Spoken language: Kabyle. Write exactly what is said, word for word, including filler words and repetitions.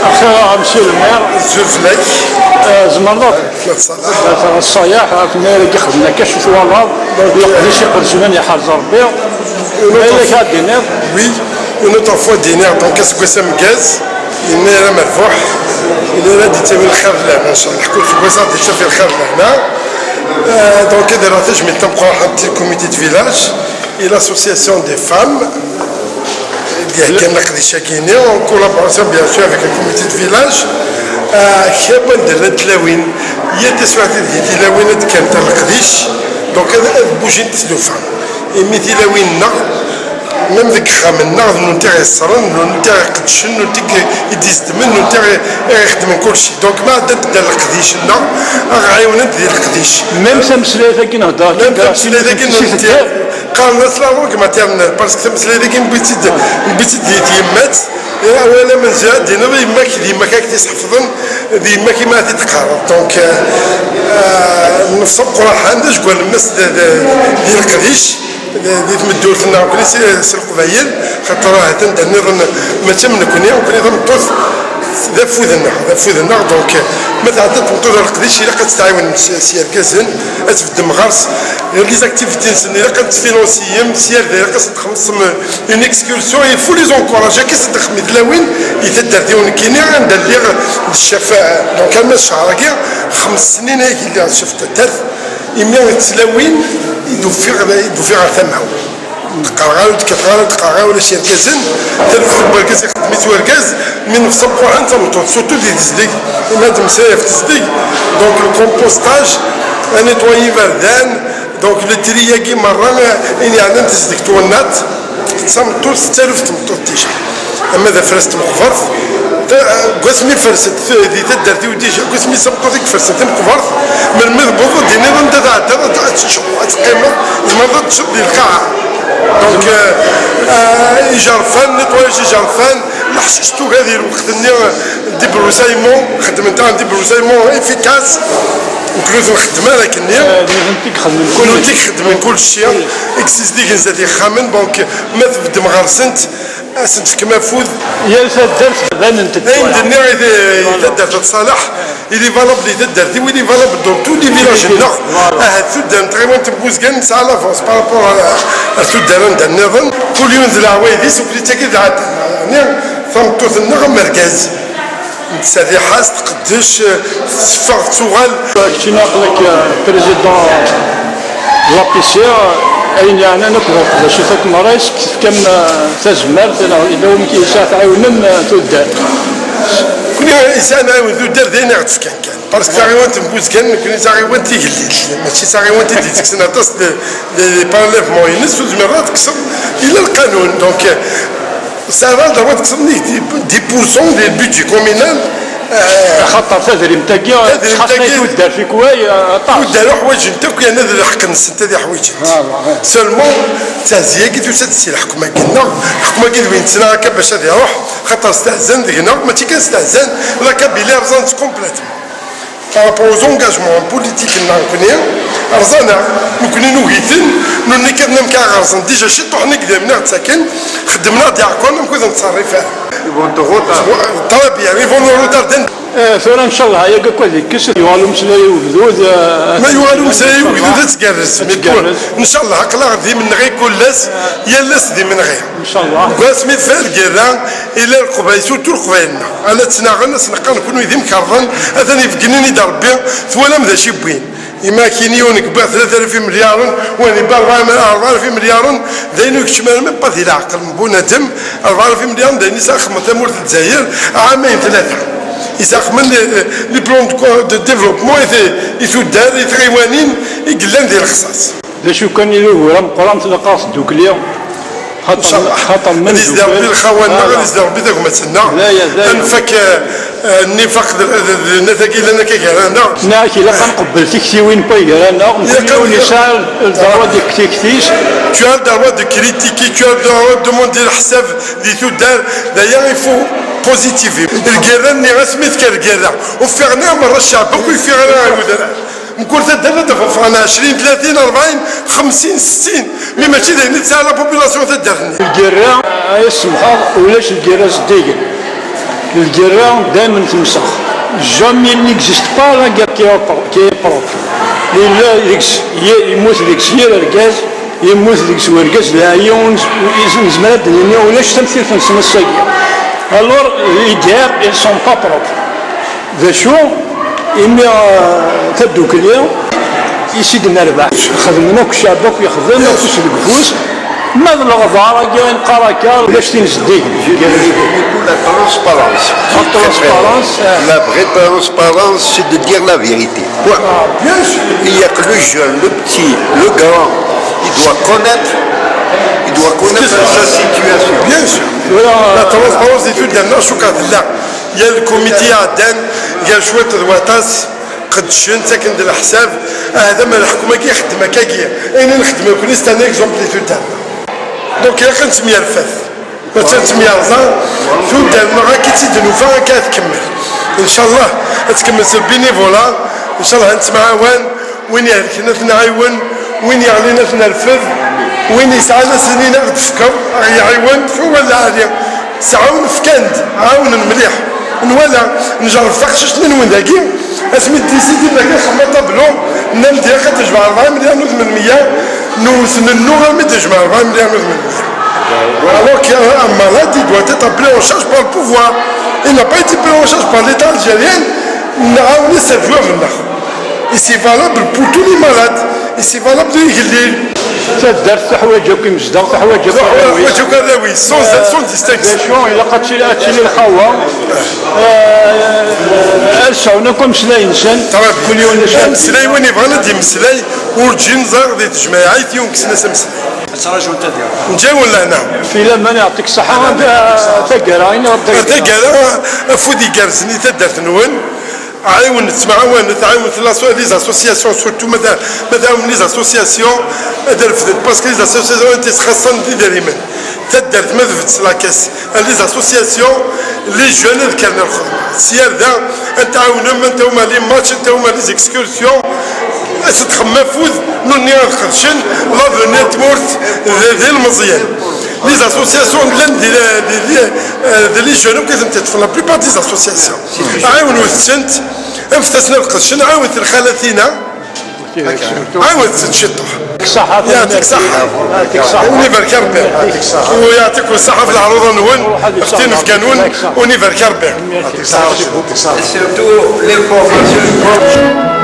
Axir a monsieur le maire, tzul fell-ak. Eh, tzemreḍ ad d-tṣayaḥ ɣef win ara ixedmen akka, acu twalaḍ? Leqdic iqedsen, ad iḥrez Rebbi. Une autre fois, ad d-tiniḍ. Oui, une autre fois d-iniɣ, donc, aseggas ameggaz, yennayer amerbuḥ, yennayer ad d-ittawi lxir d lehna, ncallah, kul aseggas ad d-ittawi lxir d lehna. Euh, donc, ad rreɣ tajmilt tameqqrant i le comité de village et l'association des femmes. D-iheggan leqdic-agi-nni, en collaboration bien sûr avec le comité de village. Ah, kra wanda llant tlawin, yal taswiɛt ideg tilawin ad d-kkrent ar leqdic, donc ad, ad bougint tlufa. Imi tilawin-nneɣ, même deg yexxamen-nneɣ, d nutenti i ɣ-iṣṣren, d nutenti i ɣ-iqeddcen, d nutenti i d-izeddmen, d nutenti i ɣ-ixeddmen kulci. Donc ma ɛeddant-d ar leqdic-nneɣ, ad ɣ-ɛiwnent di leqdic. Même tameslayt-agi nhedder, même tameslayt-agi, qqaren-as la langue maternelle, parce que tameslayt-agi newwi-tt-id, newwi-tt-id di tyemmat. Awal amenzu ad d-tiniḍ i yemma-k, d yemma-k ad k-tt-isḥefḍen, d yemma-k i ma ad t-id-teqqareḍ. Donc, euh, euh, nefṣel qraḥan d ajgu alemmas d, d, di leqdic, d, di tmeddurt-nneɣ, nekkni s, s Leqbayel, xaṭer ahat anda nniḍen mačči am nekkni, nekkni tameṭṭut d afud-nneɣ, d afud-nneɣ. Donc, ma tɛedda tmeṭṭut ar leqdic, ilaq ad tt-tɛiwen s, s yergazen, ad tbeddem ɣer-s. Les activités-nsen ilaq ad tt-tfinansiyem, s yal da ilaq ad s-txemmsem une excursion, il faut les encourager, akka s-d-xemmem i tlawin, i taddart-iw nekkini, anda lliɣ d ccaf, donc, arma d ccehṛ-agi, xems snin ay lliɣ d ccaf n taddart, imi d tlawin i d-ufiɣ, i d-ufiɣ ɣer tama-w. Qqareɣ ara, ur d-kkateɣ ara, qqareɣ ara ulac irgazen, taluft n wergaz ixeddem-itt wergaz, mi nefṣel qraḥan d tameṭṭut, surtout di tezdeg, imi ad d-mmeslay ɣef tezdeg, donc le compostage, ad nettoyer iberdan, donc le tri-agi merra, ayen yeɛnan tezdeg twennaḍt, d tameṭṭut, d taluft n tmeṭṭut déjà. Ama d afras n tmeqbert, ta-, deg wasmi ferset t-, di taddart-iw déjà, deg wasmi d tameṭṭut i ifersen timeqbert, melmi tewweḍ ad d-tiniḍ anda tɛeddaḍ, ad, ad teččeḍ, ad teqqimeḍ, tzemreḍ ad teččeḍ di lqaɛa. Donc, euh, euh, ijerfan, nettoyage ijerfan, leḥcic tuga di lweqt-nni, débroussaillement, xeddment un débroussaillement efficace. Nekkni ur t-nxeddem ara akkenni. Eh, d nutenti i ixeddmen kullec. Nutenti i ixeddmen kullec. I yessizdigen zdat yexxamen, donc ma tbeddem ɣer-sent, ad sent-tefkem afud. Yal taddart banent-d. Ayen d-nniɣ i t-, i taddart n Ṣaleḥ, il est valable i taddart-iw, il est valable dans tous les villages-nneɣ. Voilà. Ahat tuddar n tɣiwant n Buzgan nesɛa l'avance par rapport à, à tuddar anda nniḍen. Kul yiwen d leɛwayed-is, ukli-tt-agi d lɛadda. Yeɛni tameṭṭut-nneɣ am urgaz. Nettserriḥ-as, tqeddec, teffeɣ, tettuɣal. Keččini aql-ak, euh, président de l'A P C, ayen yeɛnan akk d uqeddac i takemmara, tefkam, euh, tazmert, neɣ yella wamek i yesɛa tɛiwnem, euh, tuddar? Nekkni yesɛa nɛiwen tuddar d ayen i ɣ-d-fkan kan. Parce que taɣiwant n Buzgan, nekkni d taɣiwant tigellilt, mačči d taɣiwant i d-ittekksen aṭas de, de, de prélèvement-ines, ur tezmireḍ ad tekkseḍ, yella lqanun. Donc, euh, Ça va, d awa tekkseḍ nnig dix, dix pour cent du budget communal. Axaṭer tadrimt-agi, tadrimt-agi txaṣṣa i tuddar tikwal, aṭas. Tuddar uḥwaǧent akk, yerna d lḥeqq-nsent ad iḥwiǧent. Seulement, ttɛezzi-agi tusa-d si lḥekma-agi-nneɣ. Lḥekma-agi d win ttnaɣ akka bac ad iruḥ, xaṭer stehzan deg-neɣ, mačči kan stehzan, la Kabylie rẓan-tt complètement. Par rapport aux engagements politiques-nneɣ nekkni, rẓan-aɣ, nekkni nugi-ten, nunni kan amek ara ɣ-rẓen. Déjà ciṭuḥ n yigdam i ɣ-d-ttaken, xeddmen-aɣ-d iɛeqqen amek ur nettṣerrif ara. Ils vont te retard. Très bien, ils vont nous retarder. Eh, tura ncallah ayagi akk ad ikkes, yuɣal umeslay i ugdud, eh, ma yuɣal umeslay i ugdud ad tgerrez. Ad tgerrez. Ncallah aql-aɣ d imenɣi kul ass, yal ass d imenɣi. Ncallah. Deg wasmi tefra lgirra, ila Leqbayel, surtout Leqbayel-nneɣ. Ala ttnaɣen, ad sen-qqaren kunwi d imkerḍen, atan ibeggen-ini-d Rebbi, twalam d acu i wwin. Imi akini-uni yewwa tlata alaf imelyaren, wani yewwa rebɛa alaf imelyaren, d ayen ur ikeččem ara même pas di leɛqel n bunadem, rebɛa alaf imelyaren d ayen i s-axemen tamurt n Lezzayer, ɛamayen tlata. Isexmen les, les plans de, de développement i t-, i tuddar, i tɣiwanin i yellan di Lexṣaṣ. D acu kan i d ugur ameqqran, tlaq-aɣ tdukli. Xaṭer, xaṭer ma ad izdi Rebbi lxawa-nneɣ, ad izdi Rebbi tagmat-nneɣ. Ad nfak, eh, eh, nnifaq d, d, d, d nnat-agi llan akka gar-aneɣ. Neɣ ilaq ad nqebbel tiktiwin n way gar-aneɣ, mkul yiwen yesɛa le droit de tikti-s. Tu as le droit de critiquer, tu as le droit de demander leḥsab di tuddar, d aya il faut positiver. Lgirra-nni, asmi tekker lgirra, ufiɣ-aɣ merra ccɛeb akk, ufiɣ-aɣ. Mkul taddart ad ffɣen ɛecrin, tlatin, rebɛin, xemsin, settin, mi mačči d ayen i tesɛa la population taddart-nni. Lgirra, ay asemḥeɣ, ulac lgirra zeddigen. Lgerra daymen temsex. Jamais il n'existe pas la guerre qui est pro-, qui est propre. Yella deg-s, y-, yemmut deg-s yir argaz, yemmut deg-s wergaz d aɛyun, nezmer ad d-nini ulac tamtilt-nsen ass-agi. Alors, les guerres, elles sont pas propres. D acu, imi, euh, tadukli, i s-id-nerbeḥ, xedmen akk, ccɛeb akk yexdem, afus deg ufus, ma d leɣbar-agi i neqqar akka, ulac tin zeddigen. Pour la transparence. La transparence, euh. La vraie transparence, c'est de dire la vérité. Point. Ah, bien sûr. Il y a que le jeune, le petit, le grand, il doit connaître, il doit connaître sa situation. Bien sûr. Voilà. La transparence di tuddar-nneɣ, cukkeɣ tella. Yal comité iɛeddan, yal cwiṭ d waṭas, qeddcen, ttaken-d leḥsab, ah, d ama lḥekum-agi ixeddem akkagi, ayen i nxeddem akk, c'est un exemple di tuddar. Donc, ilaq ad nettemyerfed. Mačči ad nettemyerẓa, tuddar-nneɣ akka i tt-id-nufa, akka ad tkemmel. Ncallah, ad tkemmel s lbinivola, ncallah ad nettemɛawan, win ihelken ad t-nɛiwen, win yeɣlin ad t-nerfed, win yesɛan ad s-nini ad d-tefkeḍ, ad ɣ-iɛiwen, tfu wala ɛli. Sɛawen, fkan-d, ɛawnen mliḥ. Nwala, njerreb taqcict-nni-nwen dagi, asmi d-tisidi dagi, xemma tablu, nnan-d ilaq ad tejmeɛ rebɛa melyar n udem n meyya, newwet nennu armi d-tejmeɛ rebɛa melyar n udem n meyya. Alors qu'un malade, il doit être pris en charge par le pouvoir. Il n'a pas été pris en charge par l'État algérien, nɛawen-as ar d bab-nneɣ. Et c'est valable pour tous les malades. Et c'est valable d igellil. Taddart teḥwaǧ akk imezdaɣ, teḥwaǧ akk arraw-is. Teḥwaǧ akk arraw-is, sans, euh, sans distinction. D acu, ilaq ad tili, ad tili lqahwa. Euh, ad sɛun akk ameslay-nsen. Kul yiwen d acu. Ameslay, win yebɣan ad d-yemmeslay, urǧin ẓriɣ di tejmaɛit yiwen kksen-as ameslay. Ad ttṛaǧun taggara. Nǧa-wen lehna. Fi laman, yeɛṭik ṣṣeḥḥa, a taggara, ini Ṛebbi. A taggara, afud igerrzen i taddart-nwen. Ɛiwnet, ttemɛawanet, ɛiwnet les asso-, les associations, surtout ma ta-, ma tɛiwnem les associations, ad refdent, parce que les associations ntesxaṣṣan d idrimen. Taddart ma tbedd s la caisse, les associations, les jeunes ad kkren ar lxedma. Sya ar da, ad tɛawnem, anta huma les matchs, anta huma les excursions, ad txemmem afud, nunni ad qedcen, l'avenir n tmurt d, d ilmeẓyen. Les associations llan d, d, d, d les jeunes akk i tent-iṭṭfen, la plupart des associations. Ɛiwnut-tent, anfet-asen ad qedcen, ɛiwnet lxalatina, ɛiwnet-tent ciṭuḥ. Ṣaḥa. Yeɛṭik ṣaḥa. Yeɛṭik ṣaḥa. Ur ibarek Rebbi. Yeɛṭik ṣaḥa. U yeɛṭikum ṣaḥa ɣef leɛruḍa-nwen, ɣef tinefka-nwen, ur ibarek Rebbi. Et surtout, l'information.